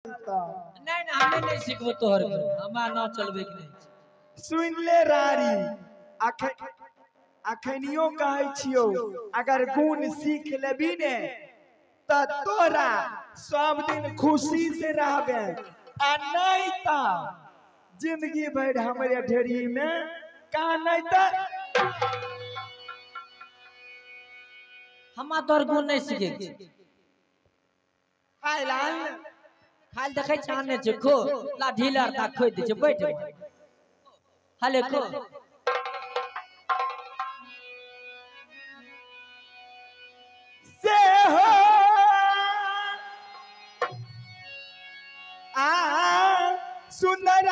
नहीं नहीं हमें नहीं सिखबो तोहर गुण, हमरा नाव चलबे के नहीं। सुन ले रारी, अखनियो कहै छियो अगर गुण सीख लेबी ने त तोरा सब दिन खुशी से रहबे, आ नहीं त जिंदगी भर हमरे ढेरी में का नहीं त हमरा तोहर गुण नहीं सीखे। खाय लाल खाल देखे छाने छै खो ला ढीला ता खोइ दे छै बैठ हले खो। से हो आ सुंदर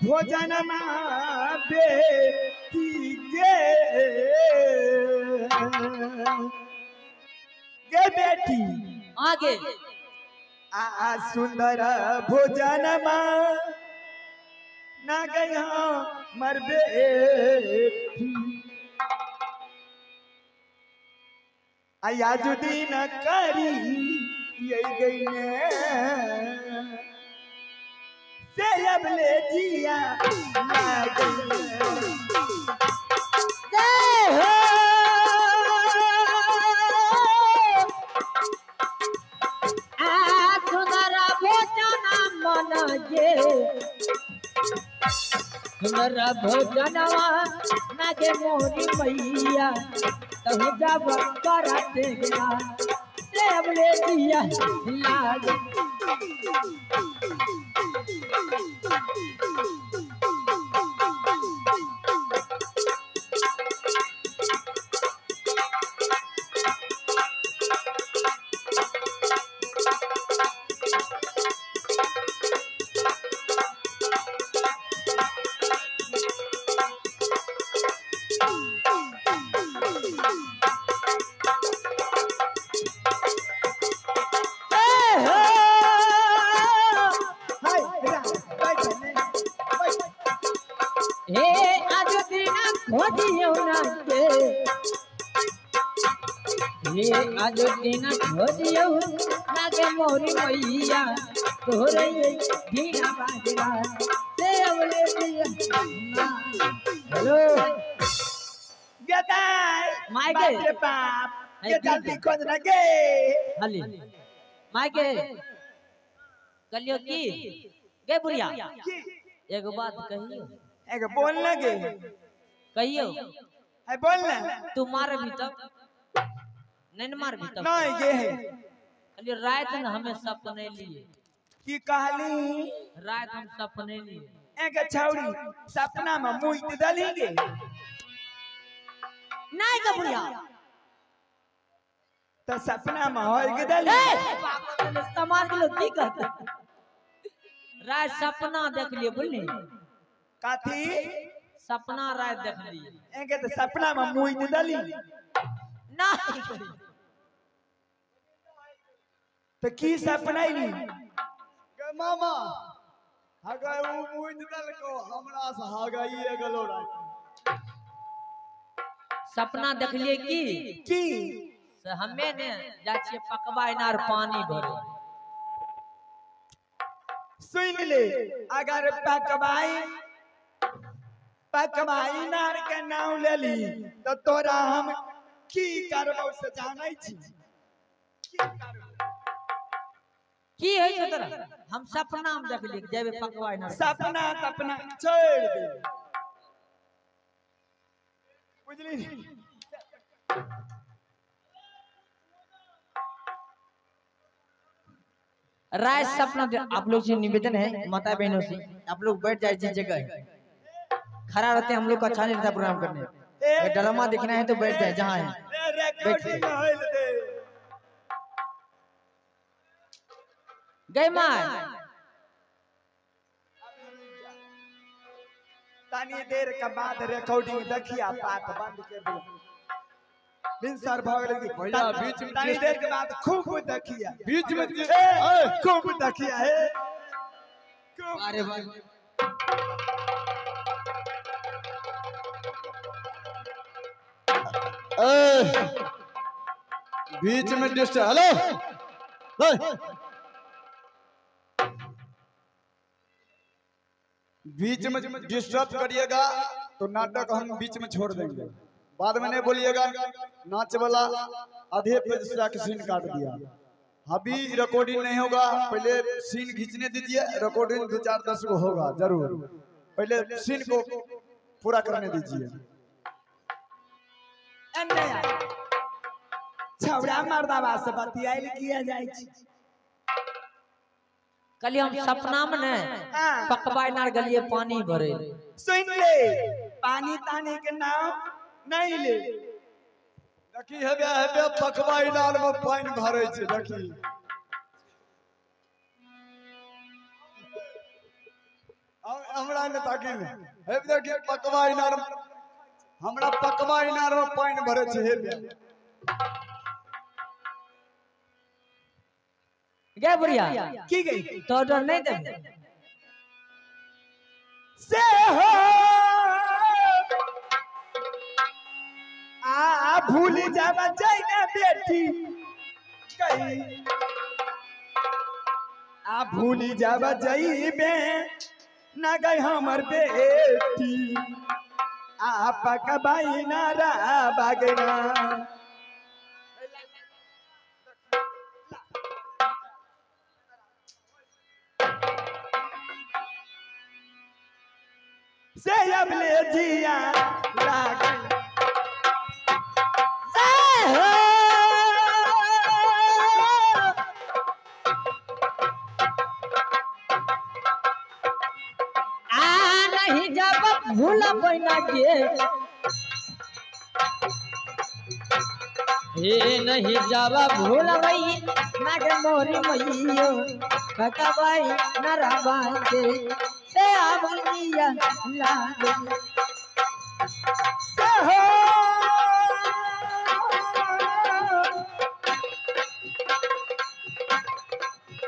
भोजन मा बेटी गे गे बेटी आगे आ सुंदर भोजन मा ना गई मर बेटी आयाजुद्दीन करी ये गई ने से अब ले जिया ना गई जय हो। आ सुंदर भोजन मन गे सुंदर भोजनवा नागे मोरी मैया तहु जब करते गया से अब ले जिया लाग। हे आज दिन खोजियो ना के हे आज दिन खोजियो ना के मोरी मैया तोरे दीना बाजरा से अवले दिया। हेलो गदाई my के बाप रे बाप ये जल्दी खोज ना गे हली my के कलियो की गे बुढ़िया एगो बात कहियो। एक बोल ना गे कहियो है बोल ना। तू मार भी तब नहीं मार भी तब नहीं गे है। कहलियो रात न हमें सपने लिए। की कहली? रात हम सपने लिए। एक छौड़ी सपना में मुइत दली गे नहीं गे बुढ़िया तो सपना में होय गे दली। समाज के लोग की कहते? रात सपना देख लिए बोलनी काथी सपना रात देख लिए। एके तो सपना में मुइत दली नहीं तो की सपना आइली गे मामा हगे उ मुइत दलको हमरा से हगाइए गेलो रात। सपना देख लिए की की से हमें ने जा छिए पकवा इनार पानी भरे। सुन ले अगर पकवाई पकवाई नार के नाम ले ली तो तोरा हम की करबौ से जानै छी। की करबौ की है छै तोरा? हम सपना में देखली जेबे पकवाई नार। सपना तपना छोड़ दे बुझली। राय सपना आप लोग से निवेदन है माता बहनों से आप लोग बैठ जाए जिस जगह खड़ा रहते हैं हम लोग को अच्छा नहीं रहता प्रोग्राम करने। अगर ड्रामा देखना है तो बैठ जाए जहाँ है। गए माँ तनी देर के बाद रिकॉर्डिंग देखिया बात बंद कर दो बिन सर भग लगी भैया बीच में तनी देर के बाद खूब देखिया बीच में खूब देखिया है। अरे भाई बीच में डिस्टर्ब। हेलो बीच में डिस्टर्ब करिएगा तो नाटक हम बीच में छोड़ देंगे, बाद में नहीं बोलिएगा नाच वाला आधे पेज से आके सीन काट दिया। अभी रिकॉर्डिंग नहीं होगा, पहले सीन खींचने दीजिए, रिकॉर्डिंग 2 4 10 को होगा जरूर, पहले सीन को पूरा करने दीजिए। छौड़ा मर्दाबा से बतियाइल किया जाय छै। कल हम सपना में ने पकवाई नार गलिए पानी भरे। सुन ले, पानी तानी के नाम नहीं ले। देखी हेबे हेबे पकवाई नार में पानी भरे छै, देखी हमरा ने ताकी हेबे देखी पकवाई नार, हमरा पकवाई नार में पानी भरे छै हेबे। गए बुढ़िया की गई तो ऑर्डर नहीं दे से हो आ भूल जावा जाई ना बेटी कही, आ भूल जावा जाई बे ना गई हमर बेटी, आ पकबाई नारा बागना। से अब ले जिया लाग से हो आ नहीं जब भूल बना के, हे नहीं जब भूल बई ना के मोरी मैयो ककबाई नरबा के से आवलिया लाग से हो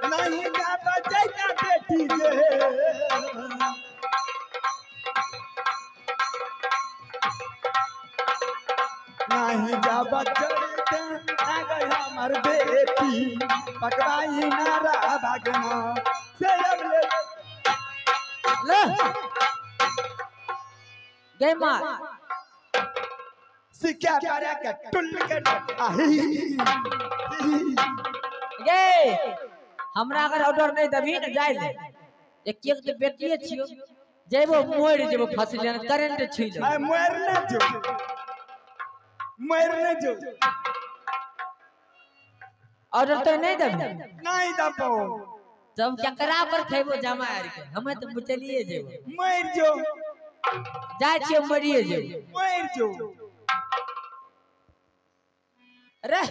नहीं जाबा जाइना बेटी गे, नहीं जाबा जाइना ना गई हमर बेटी पकवाई नारा भागना। से अब ले ले गए माँ सिक्का पारा के टुल के आही गए। हमरा अगर ऑर्डर नहीं दबी न जाय ले, एक एक तो बेटिए छियो, जेबो मोर जेबो फंस लेन करंट छी ले। आ मोर ने जो, मोर ने जो ऑर्डर तो नहीं दबी, नहीं दबो तब केकरा पर खेबो जमा आर के, हमें तो बचलिए जेबो मर जो जाय छियो मरिए जेबो मर जो। अरे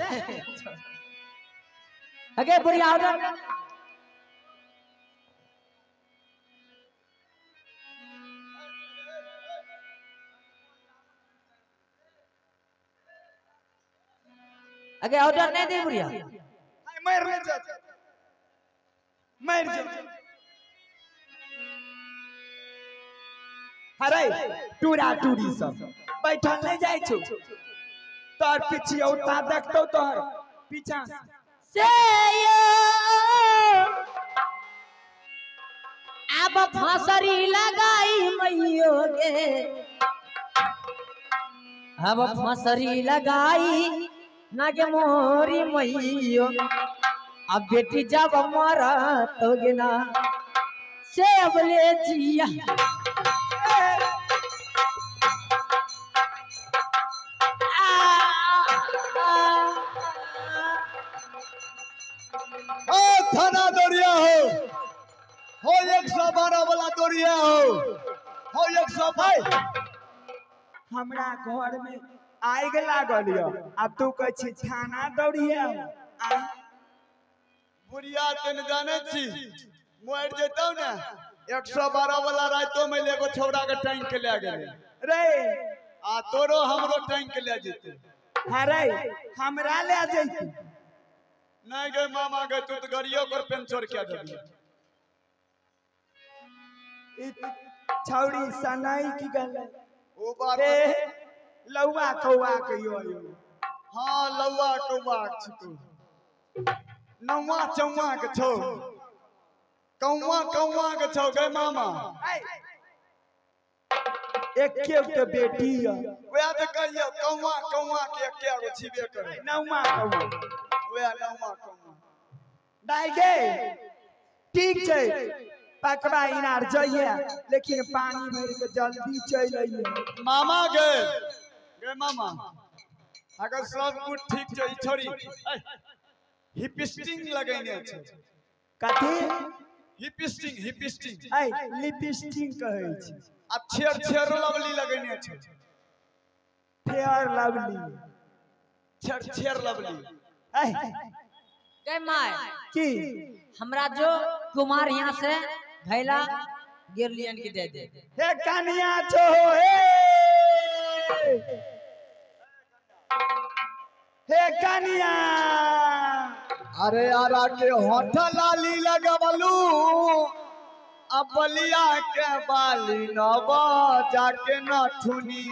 अगे बुढ़िया ऑर्डर अगे ऑर्डर नहीं दे बुढ़िया, मर ने जा मर जो। अरे टूरा टूरी सब बैठल नहीं जाय छौ, तोहर पिछियौता देखतौ तोहर पीछा से यो अब फांसरी लगाई मैयो गे, अब फांसरी लगाई ना गे मोरी मैयो, अब बेटी जब मारा तो गिना से अब ले जिया। ओ थाना दौड़िया हो 112 वाला दौड़िया हो 105। हमरा घर में आग लागल यो, अब तू कहै छी थाना दौड़िया। बुढ़िया तेन जाने छी मर जेतौ ने 112 वाला रातो में एगो छौड़ा के टैंक के ले गेलै रे, आ तोरो हमरो टैंक के ले जेतै। हां रे हमरा ले जैतै नहीं गे मामा गे, तू तो गाड़ियों पर पंचर क्या देबी। ई छौड़ी सनाई की गल ओ बात रे लौआ कौआ के यो। हां लौआ कौआ छिको, नौआ चौआ के छौ, कौआ कौआ के छौ गे मामा। एके गो बेटी है। वएह तऽ कहियो कौआ कौआ के एके गो छिबे करे। नौमा कौआ। वएह नौमा कौआ। दाइ गे ठीक छै, पकवा इनार जाइए लेकिन पानी भर के जल्दी चल अइए। मामा गे गे मामा अगर सब कुछ ठीक छै छोरी हिपस्टिंग लगैने छै। कथी? हिपस्टिंग हिपस्टिंग। ऐ लिपस्टिंग कहै छै। आ छेर छेर लवली लगैने छै। Fair lovely. छेर छेर लवली। ऐ गे my की हमरा जो कुमार यहाँ से घैला गिरलियन के दे दे। हे कनिया छो हे हे कनिया। अरे आरा के होठ लाली लगवलू अबलिया के बाली नब जाके नथुनी।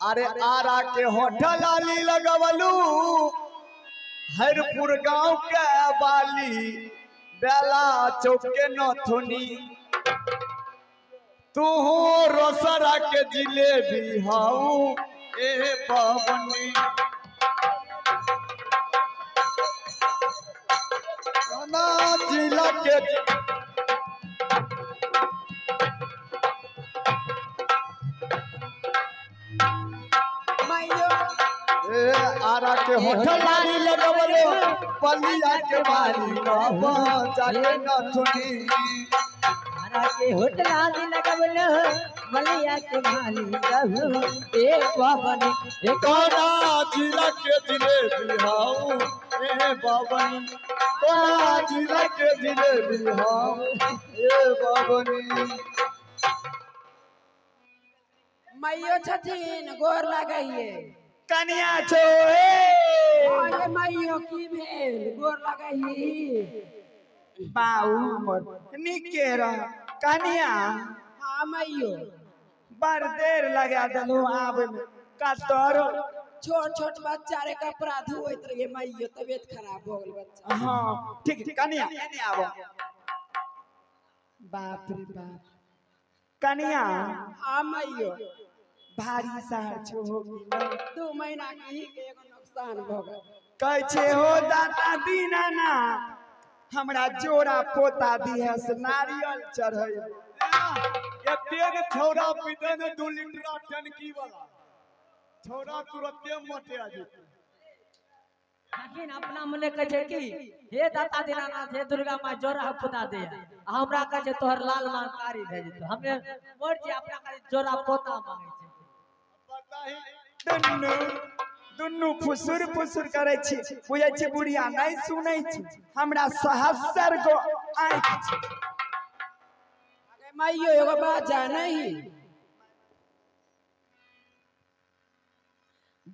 अरे आरा के होठ लाली लगवलू हरपुर गांव के बाली बेला चौक के नथुनी। तू रोसरा के जिलेबी हाउ ए पवनी। जिला के ए आरा के होठल लाली लगवलो बलिया के बाली नब जाके नथुनी। आरा के होठल लाली लगवलो बलिया के बाली कहू ए पवनी। ए कोना जिला के जिलेबी हाउ ए बाबनी। कोना जिला के जिलेबी हाउ ए बाबनी। मैयो छथिन गोर लागैये। कनिया छो हे मैयो की भेल गोर लागैये। बाऊ हमर नीके रह कनिया। हाँ मैयो बड़ देर लगा देलहुँ आबे में। कतरो छोट छोट बच्चा रे कपड़ा धोइत रहिए मैयो, तबियत खराब हो गेल बच्चा। हाँ ठीक कनिया एने आबो। बाप रे बाप कनिया। हाँ मैयो भारी शहर छो हो गेल। 2 महीना के ही के एगो नुकसान भ गेल। कहै छै हो दाता दीनाना हमरा जोड़ा पोता दिहे से नारियल चढ़ै। एते ने छौड़ा पीते ने 2 लीटर टंकी वाला छौड़ा तुरंते मोटे आ जेतै। लेकिन अपना मने कहै छै कि हे दाता दीनानाथ हे दुर्गा माँ जोड़ा पोता दे, हमरा कहै छै तोहर लाल मांग कारी भए जेतौ। हमे मर जे अपना कहै जोड़ा पोता मांगै छै। दुन्नू दुन्नू फुसुर फुसुर करै छी, बुझै छी बुढ़िया नहि सुनै छी। हमरा सहस्र गो आँखि छै। मैयो एगो बात जानै ही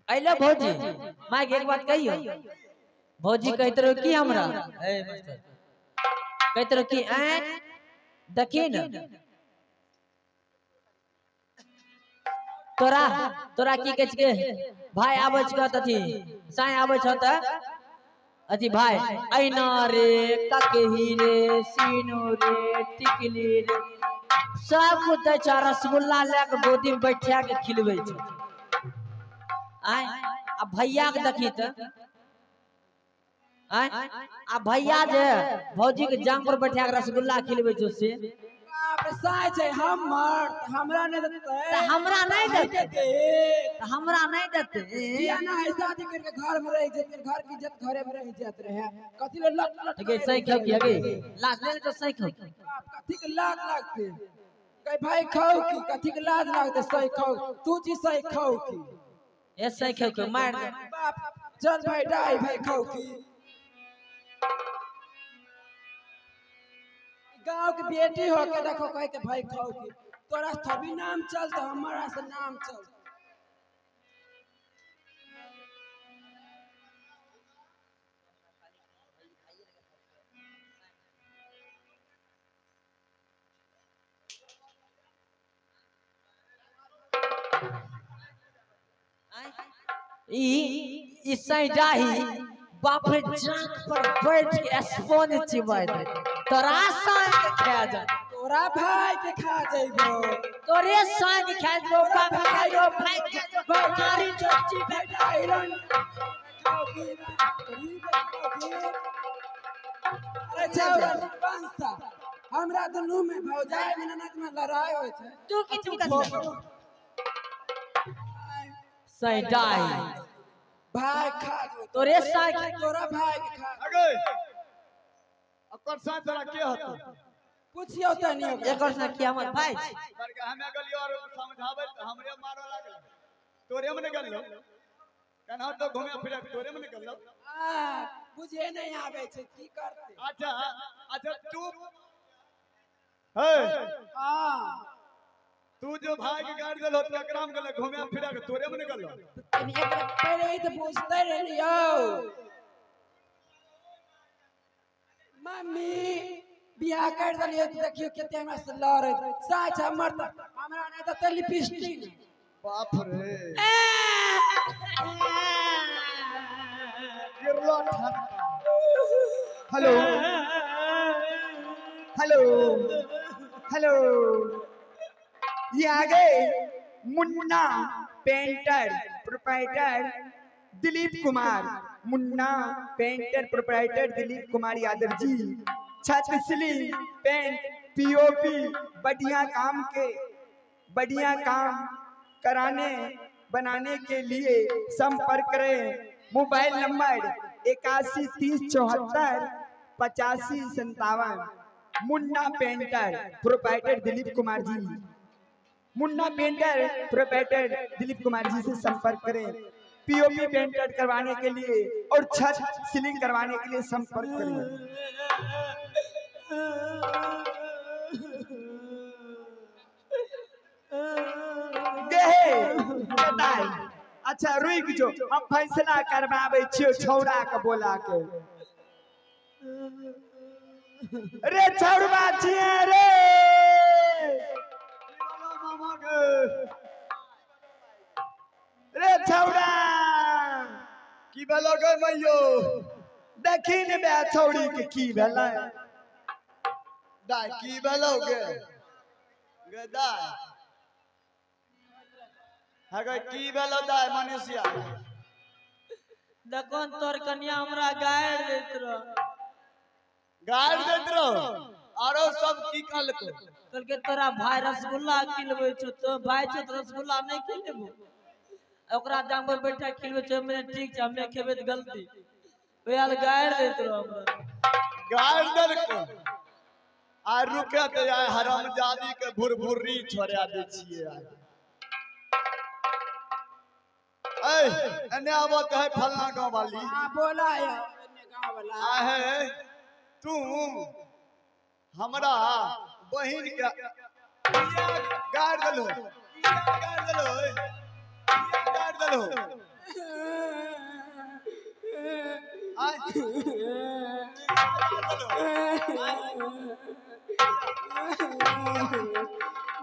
अइले भौजी माय के एक बात कहियो। भौजी कहैत रहो की हमरा ए मास्टर कहैत रहो की ऐ देखी न तोरा तोरा की कहै छै भाई आबै छ अथी साई आबै छ त अथी भाई ऐना रे ककही रे सीनो रे टिकली रे सब कुछ दै छ। रसगुल्ला लए के गोदी में बैठा के खिलबै छै। आय आ भैया के देखी त आय आ भैया जे भौजी के जांग पर बैठा के रसगुल्ला खिलबै छौ से बाप रे साय छै हमर हमरा नहि देतै त हमरा नहि देतै त हमरा नहि देतै। किया ना है शादी करके घर में रह जेतै, घर की इज्जत घरे में रह जात रहे। कथि ले लट लट गे सही खाओ की गे लाज ले तो सही खाओ। बाप कथि के लाज लागते कह भाई खाओ की कथि के लाज लागते सही खाओ तू जी सही खाओ की ए सही खाओ के मार दे बाप चल भाई डाई भाई खाओ की। गांव के बेटी हो के देखो कहे के भाई खाओ की तोरा थोड़ी नाम चलता हमारा से नाम चलता। ई सही डाही बाप रे जांग पर बैठ के स्पॉन्ज चिबाय दे तोरा साई के खा जा। तोरा भाई के खा जइबो। तोरे संग खा जइबो भाई रो भाई मारी चच्ची बेटा आयरन खाओ की तोरी। अरे छौरा पंसा हमरा दुनू में भौजाई में ननद में लड़ाई होय छै। तू की चुकत सही डाई भाई खा तोरे संग तोरा भाई के खा। अगे अकर साथ तोरा के होतो पूछियो त नहीं एकर से की हमर भाई बड़का हमे गेलियो और समझाबै हमरे मारो लागल तोरे में गेलो कन्हा तो घूमे फिरे तोरे में गेलो। हां बुझे नहीं आवे छै की करते। अच्छा अच्छा तू हे हां तू जो भाई के गाड़ गेलो त एकरा में गेलो घूमे फिरे के तोरे में गेलो। एकरा पहले ही तो पूछते रहलियो मम्मी बियाह कर देलियो त देखियो कते हमरा से लड़े साच हमर त हमरा नहीं त लिपस्टिक। बाप रे गिरलो ठनका। हेलो हेलो हेलो ये आ गए Munna painter proprietor Dilip Kumar. Munna painter proprietor Dilip Kumar Yadav ji छत सीलिंग पेंट पीओपी बढ़िया काम के बढ़िया काम कराने बनाने के लिए संपर्क करें। Mobile number 81 30 74 85 57। Munna painter proprietor Dilip Kumar ji. Munna painter proprietor Dilip Kumar ji से संपर्क करें। पीओपी पेंटर करवाने के लिए और छत सीलिंग करवाने के लिए संपर्क करें। अच्छा रुक जो हम फैसला करवाबै छियो छौड़ा के बोला के। रे छौड़बा छियै रे मामा के रे छौड़ा की भेलो गे मैयो देखी ने बे छौड़ी के की भेलै। दाय की भेलो गे गे दाय हगे की भेलो दाय मनुष्या देखन तोर कन्या हमरा गाड़ देत रह गाड़ देत रह आरो सब की कहलको कहलके तोरा भाई रसगुल्ला खिलबै छौ तो भाई छौ त रसगुल्ला नहीं खिलेबो ओकरा दाम पर बैठा खिलबै छौ मैंने ठीक छै हमे खेबै त गलती ओयाल गाड़ देत रह हमरा गाड़ देलको। आ रुके त आय हरामजादी के भुरभुर्री छोड़ा दै छियै। ऐ एने आवत है फलना गांव वाली। हां बोला है एने गांव वाला आहे तू हमरा बहिन के गाड़ देलो गाड़ देलो गाड़ देलो आय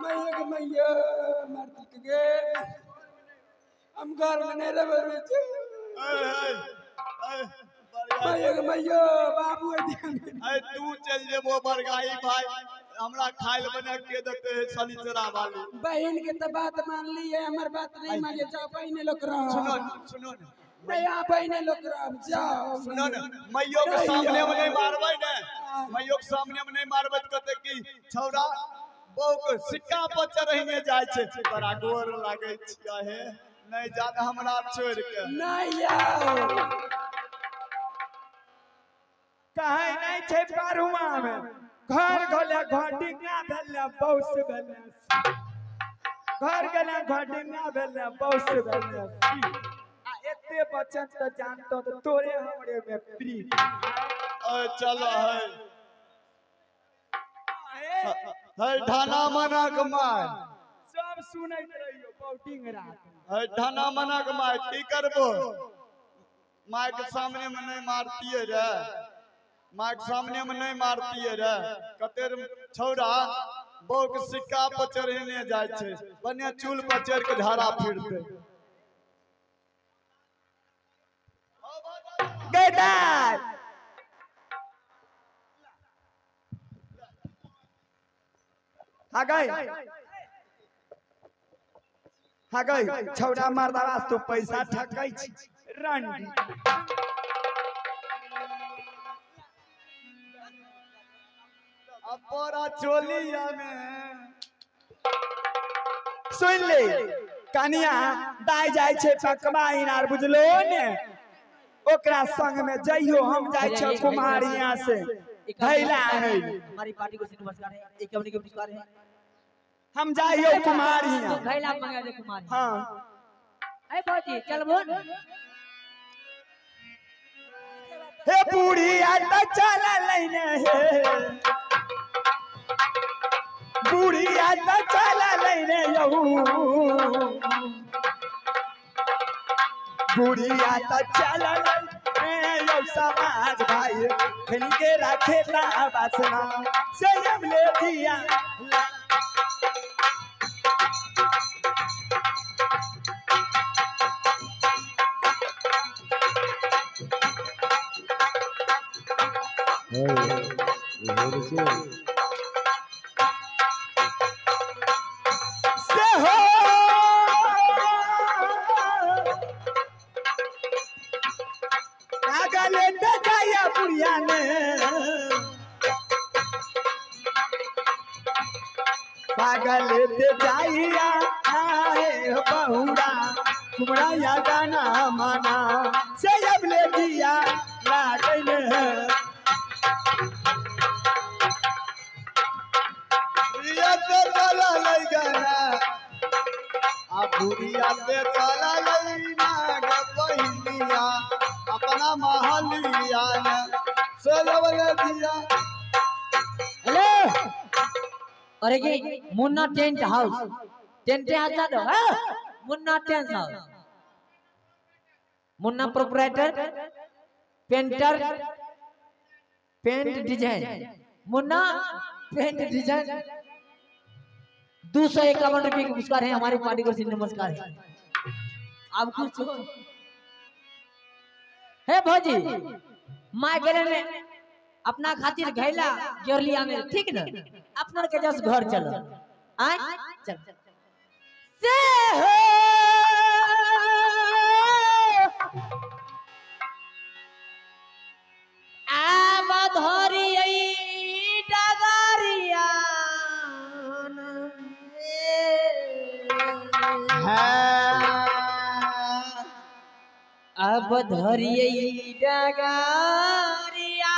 मैया के मैया मरती के गे हम घर में नहीं रह रहे। मैया के मैया बाबू ऐ तू चल जेबो बरगाही भाई हमरा खाइल बना के देते है शनिचरा वाली। बहन के तो बात मान ली है हमर बात नहीं माने जाओ बहने लोग रहो। सुनो सुनो नहीं आ बहने लोग रहो जाओ। सुनो ने मैयो के सामने में नहीं मारबै ने मैयो के सामने में नहीं मारबै त कहते कि छौड़ा बहु के सिक्का पर चढ़ने जाय छै तोरा गोर लागै छियै हे नहीं जान हमरा छोड़ के नहीं आओ कहे नहीं छै परुआ में घर गेले घटिंगा भेले बहुत भेले घर गेले घटिंगा भेले बहुत भेले आ एते बचन त जानतो त तोरे हमरे में प्रीत। चल है है ढाना मना के my सब सुनैत रहियो बहुटिंग रात है ढाना मना के my की करबो my के सामने में नहीं मारतिए रे my के सामने में नहीं मारतिए रे कते छौड़ा बहु के सिक्का पर चढ़ेने जाय छै बढ़िया चूल पर चढ़ के झाड़ा फिरते। गदार आ गई हा गई छौड़ा मर्दावा तो पैसा ठकै छी रंडी। अपरा चोलिया में सुन ले कनिया दाई जाय छै पकवा इनार बुझलो ने, ओकरा संग में जइयो हम जाय छै कुमारिया से धैला आनै। हमारी पार्टी को नमस्कार है, एक कंपनी के पुरस्कार है। हम जाइयो कुमारिया तो धैला मंगा दे कुमारी। हां ए भौजी चल बोल। हे बुढ़िया त चल लैने हे, बुढ़िया त चल लैने यहू, बुढ़िया त चल लैने यौ समाज भाई खन के राखे ला वासना से हम ले दिया। से हो आगले जाया बुढ़िया ने पागल जाइया आए बहुरा कुमड़ाया गाना माना से अब ले दिया लागल। चला लैना ग अपना महलिया सोलवल दिया। हेलो अरे ये मुन्ना टेंट हाउस, टेंट हाउस दो हां, Munna tent house, Munna proprietor painter paint design, Munna paint design 251 रुपये के पुरस्कार है। हमारे पार्टी को नमस्कार है। आप कुछ हे भौजी माँ गेले ने अपना खातिर घैला गेरली आने ठीक न, अपना के जस घर चलो आय चल से हो आब धरी डगरिया अब धरिए डगरिया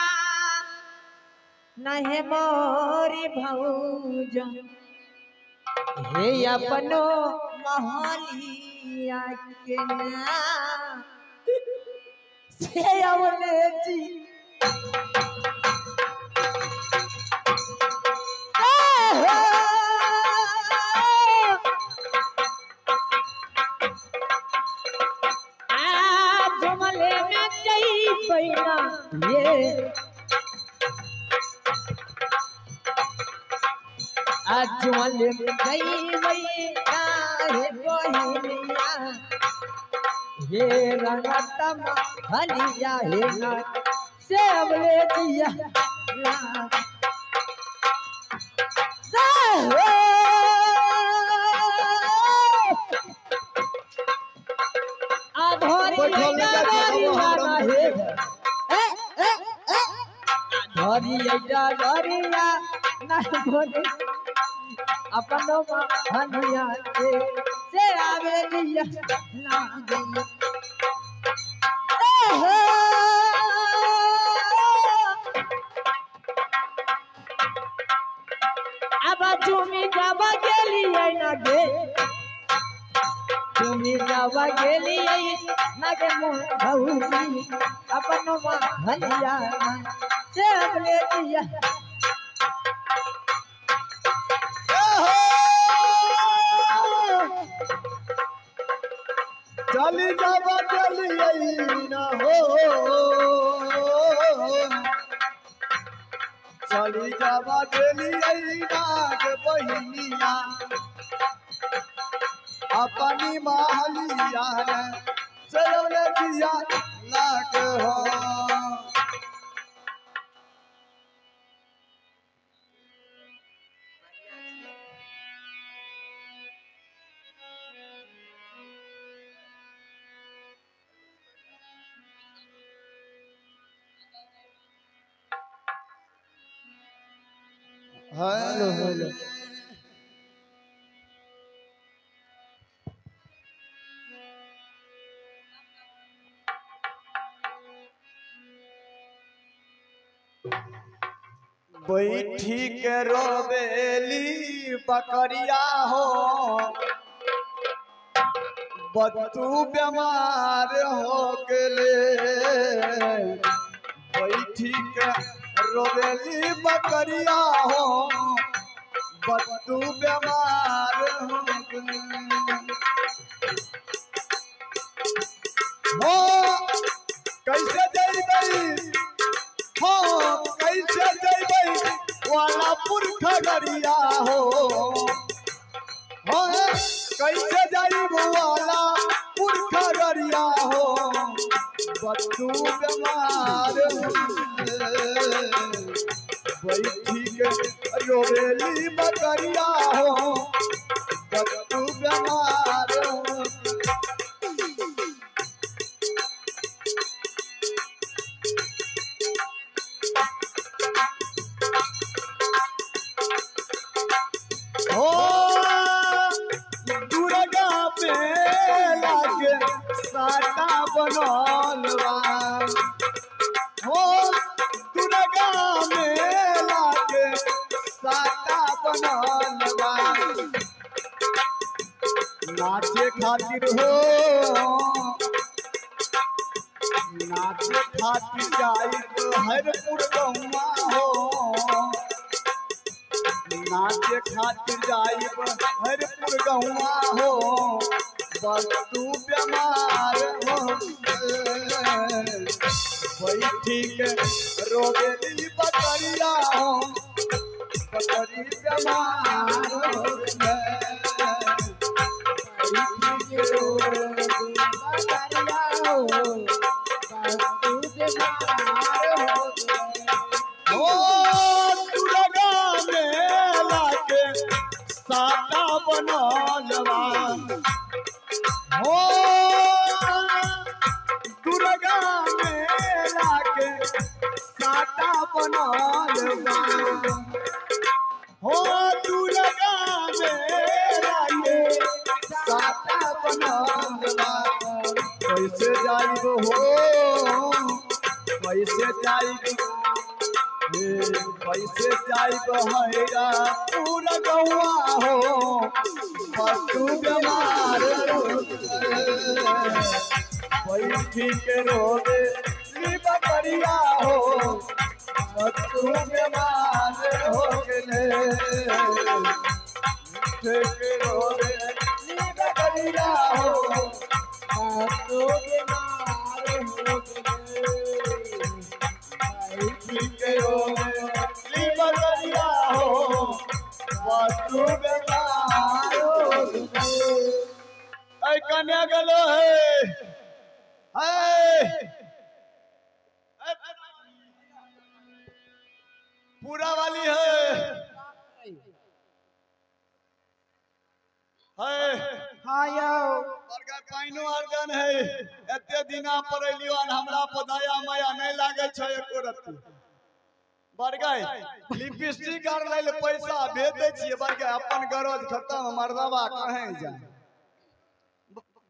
नहे मोरी भौज हे अपनो महलिया के ना से अवने जी पैना ये आज वाले गई मैया हे बहिनिया हे रंगतमा हलिया हे ना से अबले दिया ला से हो आधोरी हे धरिया ना बोले अपनो हनिया के से आवे दिया ना गई अब चुमी जावा गेलियै ना गे, चुमी जावा गेलियै ना गे मोर भौजी अपनो हनिया से हमले दिया। चली जावा चली ना हो, चली जावा चली ना के बहिनिया अपनी महलिया ने चलो दिया लाग हो। Hello hello. बैठी के रोबेली बकरिया हो बत्तू बीमार हो गेले। बैठी के रोबेली बकरिया हो बत्तू बीमार हो गेले। हो कैसे जइबै हो कैसे जइबै वाला पुरख गरिया हो कैसे जाइब वाला पुरख गरिया हो बच्चू बीमार बैठी के रोबेली बकरिया हो बच्चू बीमार हो। हो दुर्गा मेला के साटा बनल बा हो दुर्गा मेला के साटा बनल बा। नाचे खातिर हो नाचे खातिर जाई हरपुर गौआ हो नाचे खातिर जाइब हरपुर गौआ हो बस्तु बीमार हो। बैठी के रोबेली बकरिया हो बकरी बीमार हो। बैठी के रोबेली बकरिया हो बस्तु बीमार हो। दुर्गा मेला के साटा बनल बा हो दुर्गा मेला के साटा बनल बा हो दुर्गा मेला के साटा बनल बा। कैसे जाइब हो कैसे जाइब कैसे जाइब हैरा पूरा गौआ हो बस्तु बीमार हो। बैठी के रोबे बकरिया हो बस्तु बीमार हो गेले। बैठी के रोबे बकरिया हो बस्तु बीमार हो गेले। बैठी के रोबे बकरिया हो बस्तु बीमार हो गेले। ऐ कन्या गेलो है पूरा वाली है हाँ यौ बड़का पाइनो अर्जन है एते दिना पर एलियो हमरा पर दया माया नहीं लागे छै एको रत्ती। बड़का लिपस्टिक आर लै ले पैसा भेज दै छियै बड़का अपन गरज खत्म मर्दबा कहीं जाए।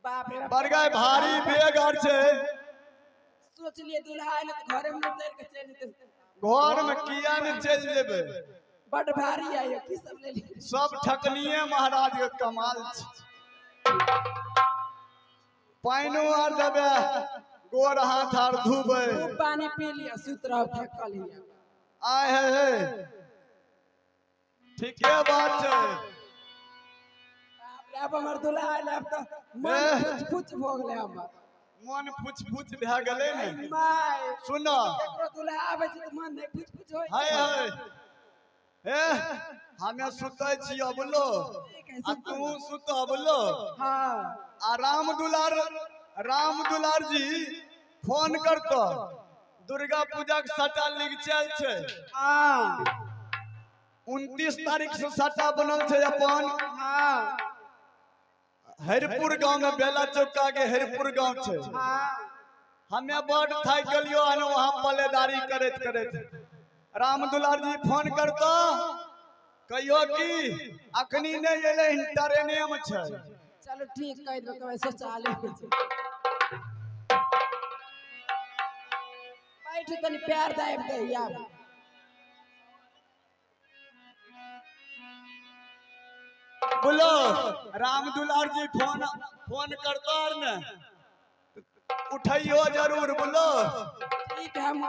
बाप रे बड़का भारी बेग आर छै सोचलिए दूल्हा आयल त घरे में उतर के चल जेते घर में किया ने चल जेबै बड भारी आयो की सब ले लिए सब ठकनिए महाराज के कमाल छै। पाइनो आर देबै गोर हाथ आर धोबै पानी पी लिया सुत रहो थकल हिया आय है हे ठीके बात छै। बाप रे अब हमर दूल्हा आयल अब त मन फुच फुच भ गेलै हमर मन फुच फुच भए गेलै ने। My सुन केकरो दूल्हा आबै छै त मन नै फुच फुच होय हाय हाय हे हमे सुतै छी अबलो आ तू सुत अबलो। हां आ राम दुलार जी फोन करतो दुर्गा पूजा के सटा लिखल छै। हां 29 तारीख से सटा बनल छै अपन। हां हरिपुर गांव में बेला चौका के हरिपुर गांव छै। हां हमे बड थाकि गेलियो हन वहां पलेदारी करैत करैत। राम दुलार जी फोन करतो कहियो की अखनी नै एलै ट्रेने में छै। चलो ठीक कह देबै, कहबै शौचालय में छै। बैठ तनी पैर दाबि दे आब। बोलो राम दुलार जी फोन फोन करता ने उठाइयो जरूर। बोलो ठीक है, हम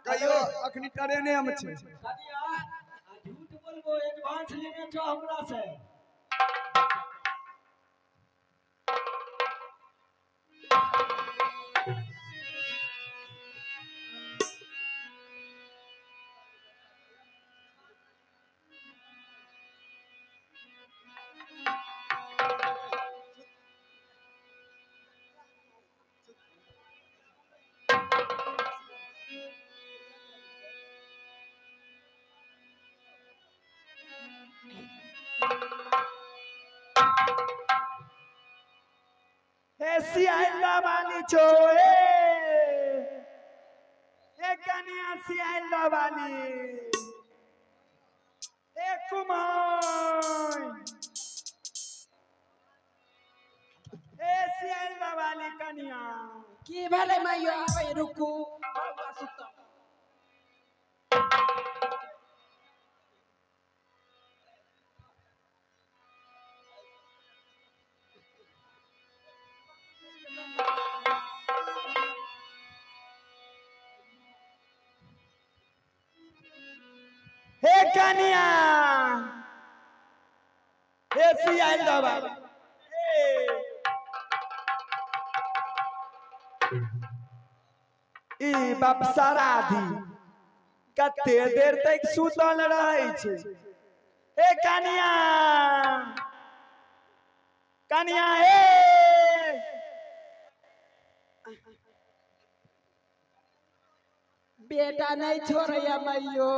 कहियो अखनी ट्रेने में छै। झूठ बोलबो, एडवांस लेने छो हमरा से। सियाल छो ए कनिया, सियाल वाली ए कुमार ए सियाल वाली कनिया। की भेलै माइयो? आबै रुकू, बौआ सुतल। हे कनिया हे सियाल बाबा ई बाप सराधी कते देर तक सुतल रहै छै। हे कनिया कनिया हे बेटा नहीं छोड़ैया मैयो।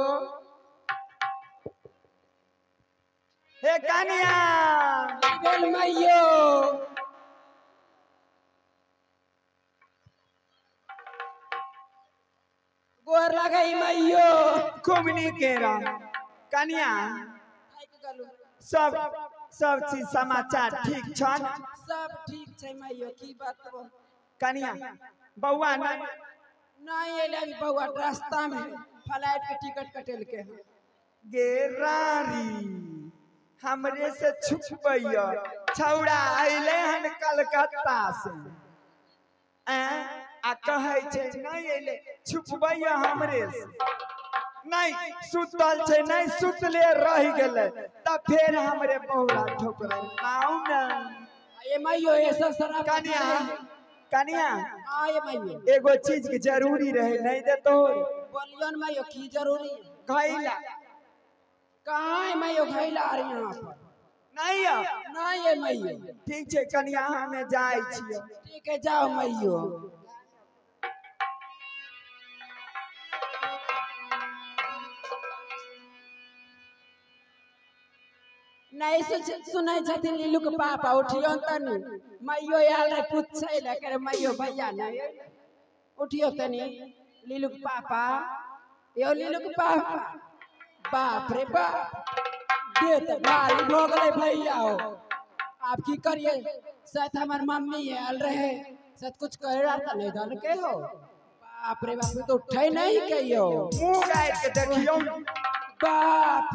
हे कनिया भेल मैयो? गोर लगै मैयो। घुमनी के रह कनिया, सब सब चीज समाचार ठीक छन? सब ठीक छै मैयो, की बात कनिया? बौआ नहीं नहीं एलै अभी, बौआ रास्ता में फ्लाइट के टिकट कटेलके हन। गे रारी हमरे से छुपैया, छौड़ा अइले हन कलकत्ता से आ कहै छै नहीं अइले, छुपबैया हमरे से। नहीं सुतल छै, नहीं सुतले रह गेलै तब फेर हमरे बहुरा ठोकरै आउ न। ए मैयो ऐसा शराब कनिया कनिया आए मैयो एगो चीज के जरूरी रहे नहीं देतो। बोलियो न मैयो की जरूरी? घैला कहाँ है मैयो घैला? आ रही यहाँ पर नहीं है, नहीं है मैयो। ठीक छै कनिया हमें जाय छियो। ठीक है जाओ मैयो। नहीं सुनै छथिन लीलू के पापा, उठियो तनी मैयो आयल रहे पूछै लए, करे मैयो भैया नहीं उठियो तनी लीलू के पापा, यो लीलू के पापा। बाप रे बाप, दे तो भारी भो गेलै भैया हो। आप की करिए, शायद हमार मम्मी आयल रहे, शायद कुछ करे रहा तो नहीं दल के हो। बाप रे बाप, तो उठे नहीं कहियो, मुंह गाड़ के देखियो। बाप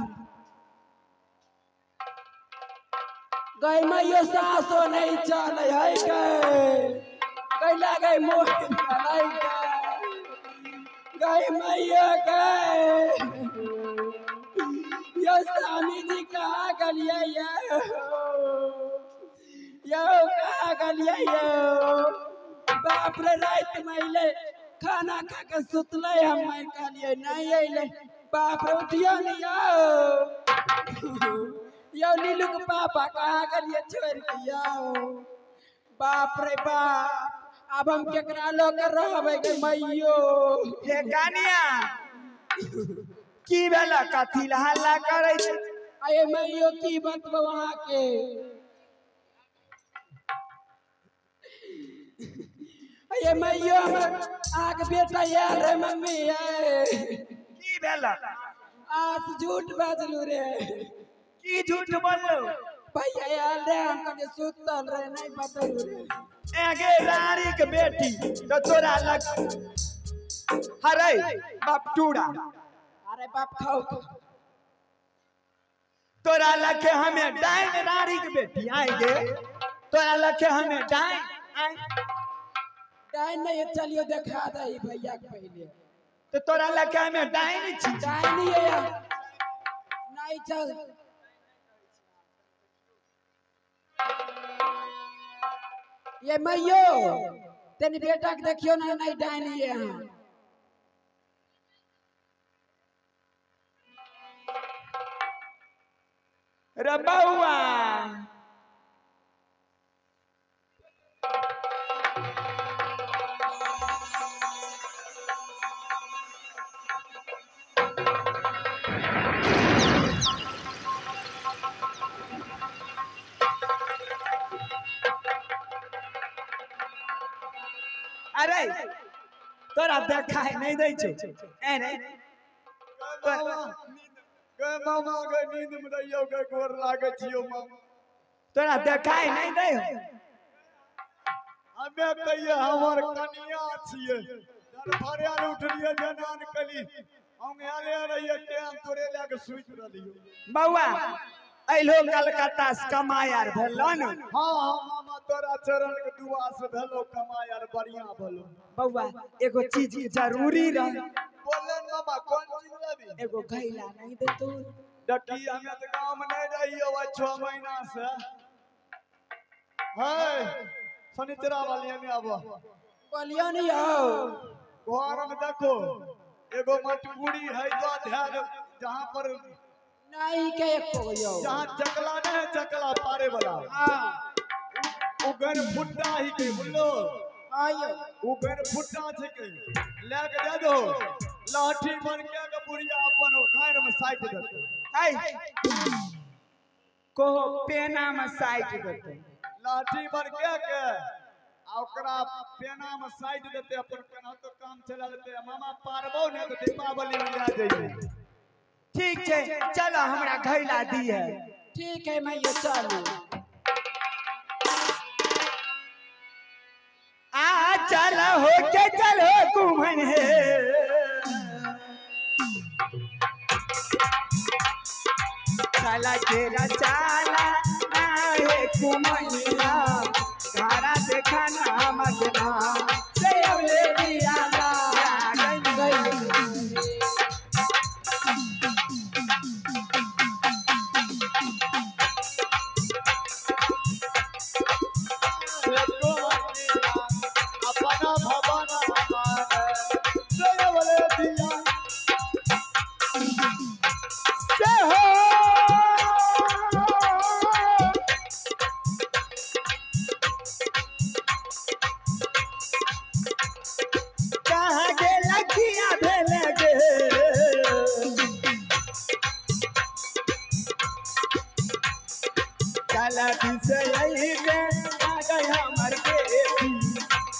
गई मैयो सासो नहीं चले है गए गैला गई मोह नहीं गई मैयो गए। यो स्वामी जी कहाँ गलिए यो, यो कहाँ गलिए यो? बाप रे रात में अइले खाना खा के सुतले हम, मैं कहलिए नहीं अइले। बाप रे उठियो नहीं यो, यो नीलू के पापा कहाँ गलिए छोड़ के यो? बाप रे बाप, अब हम केकरा लऽ के रहबै गे मैयो? हे कनिया की भेला, कथी ला हल्ला करै छै? अरे मैयो की बतबो अहाँके। अरे मैयो हमर अहाँके बेटा आयल रहे मम्मी। की भेला? आज झूठ बाजलू रे। की झूठ बोललो? भैया आयल रे, हम कने सुतल रे, नहीं बतैलू रे। एगे रानी के बेटी तो तोरा लग हरे बाप टूड़ा। अरे बाप खाओ। तोरा लखे हमें डाइन रानी के बेटी आएंगे, तोरा लखे हमें डाइन डाइन नहीं, चलियो देखा दे भैया के पहले। तो तोरा लखे हमें डाइन छी। डाइन ही है नहीं, चल ये मैयो तेनी बेटा के देखियो ना, नहीं डाइन ही है। रे बउआ अरे तोरा देखाय नहीं दै छौ। अरे गे मामा गे नींद में रहियो गे, गोर लागै छियो मामा। तोरा देखाय नहीं दै हो। हमे कहिए हमर कनिया छियै, दरभरिया उठलियै जनान कली औंघाले रहियै, टाइम तोरे लए के सुति रहलियो। बउआ अइलो कलकत्ता से कमाय आर भेलो न? हाँ हाँ मामा, तोरा चरण के दुआ से भेलो कमाय आर, बढ़िया भेलो। बउआ एगो चीज के जरूरी रह। बोलन मामा कौन चीज लेबी? एगो घैला नहीं देतो। देखी हमे तो गांव में नहीं रहियो 6 महीना से। है शनिचरा वाली ने आबो। बोलियो नहीं हो। घर में देखो एगो मटकुरी है तो ध्यान जहां पर नहीं के एको यो जहां चकला नहीं है, चकला पारे वाला। हां उगर फुट्टा ही के बोलो। आयो उगर फुट्टा छै के ले के दे दो, लाठी बन के बुढ़िया अपन घर में साइट देते। ऐ कहो पेना में साइट देते। लाठी बन के आ ओकरा पेना में साइट देते, अपन केना तो काम चला लेते। मामा पारबो ने तो दीपावली में ले जाइए। ठीक है चलो हमरा घैला दी है। ठीक है मैं ये चलू। आ चल हो के चलो कुमन है, चला तेरा चाला आए कुमनिया, घरा देखा ना मगना से अब ले दिया गई।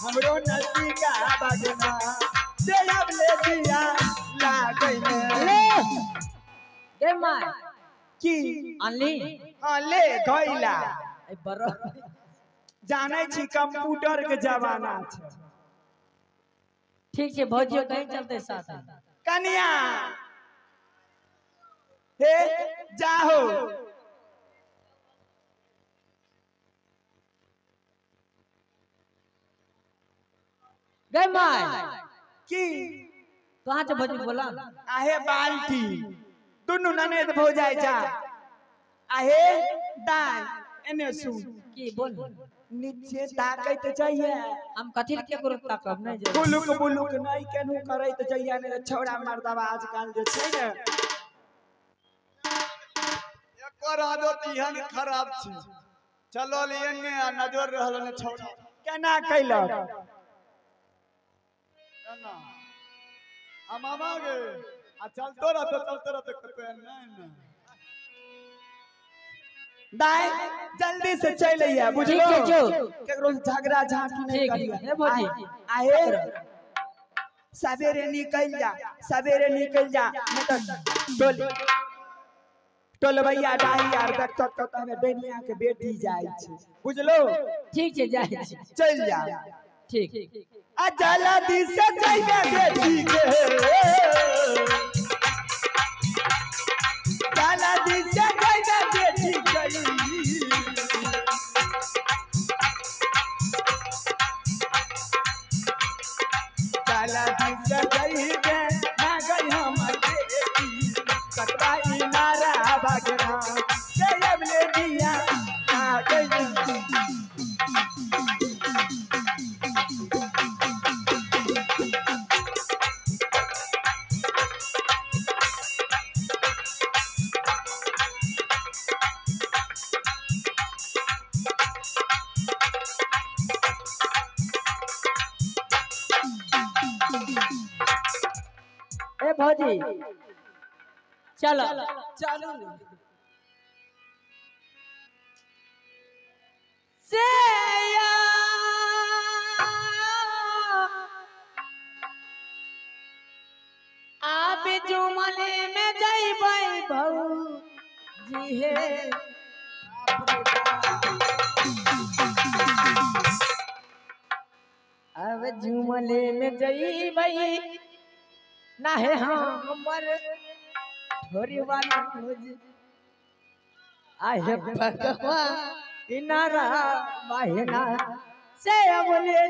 हमरो नदी का बगना से अब ले दिया लागई ले गे my की अनली। हां ले गइला। ए बरो जानै छी कंप्यूटर के जमाना छै। ठीक छै भौजी कहीं चलते साथ। कन्या हे जाहो गे my की कहाँ से भौजी बोला? आहे बाल्टी दुनु ननेद भौजाई जा। आहे दान एने सुन की बोल। नीचे ताकैत जाइए। हम कथी के करू ताकब नहीं जे बुलुक बुलुक नहीं केनू करैत जाइए, ने छौड़ा मर्दवा आजकल जे छै ने एकर आदत एहन खराब छै, चलल एने आ नजर रहल ने छौड़ा केना कैलक केना आ मामा गे आ चलतो रहतो कतो नहीं ना। दाई जल्दी से चल आइए बुझलो, केकरो झगड़ा झांकी नहीं करिए। भौजी आहे सवेरे निकल जा, सवेरे निकल जा, नहीं तो टोली टोलबैया डाही आर देखतो तो हमें बेनिया के बेटी जाय छै बुझलो। ठीक छै जाय छी। चल जा। ठीक। आ जल्दी से जइबे बेटी के, जल्दी से जइबे बेटी के। जल्दी से जइबे ना गई हमर बेटी कतबा इनारा बगरा से अबले दिया ना गई। ए भौजी चलो चलू ने। से आप जुमले में जइबै भौजी हे। अब जुमले में जइबै ना है हमर थोड़ी वाला भौजी आहे भगवा इनारा बाहिना से बोले।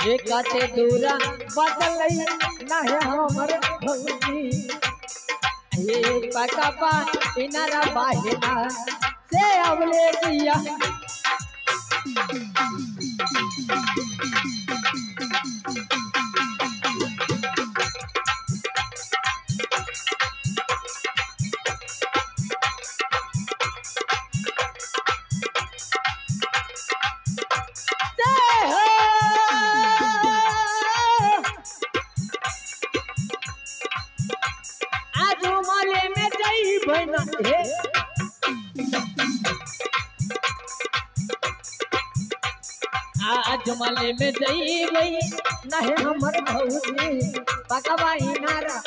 हे कते दूरा बदलै ना है हमर भौजी हे पकपा इनारा बाहिना से अबले दिया। आज मले में जइबै नहीं हमर भौजी पकवा इनारा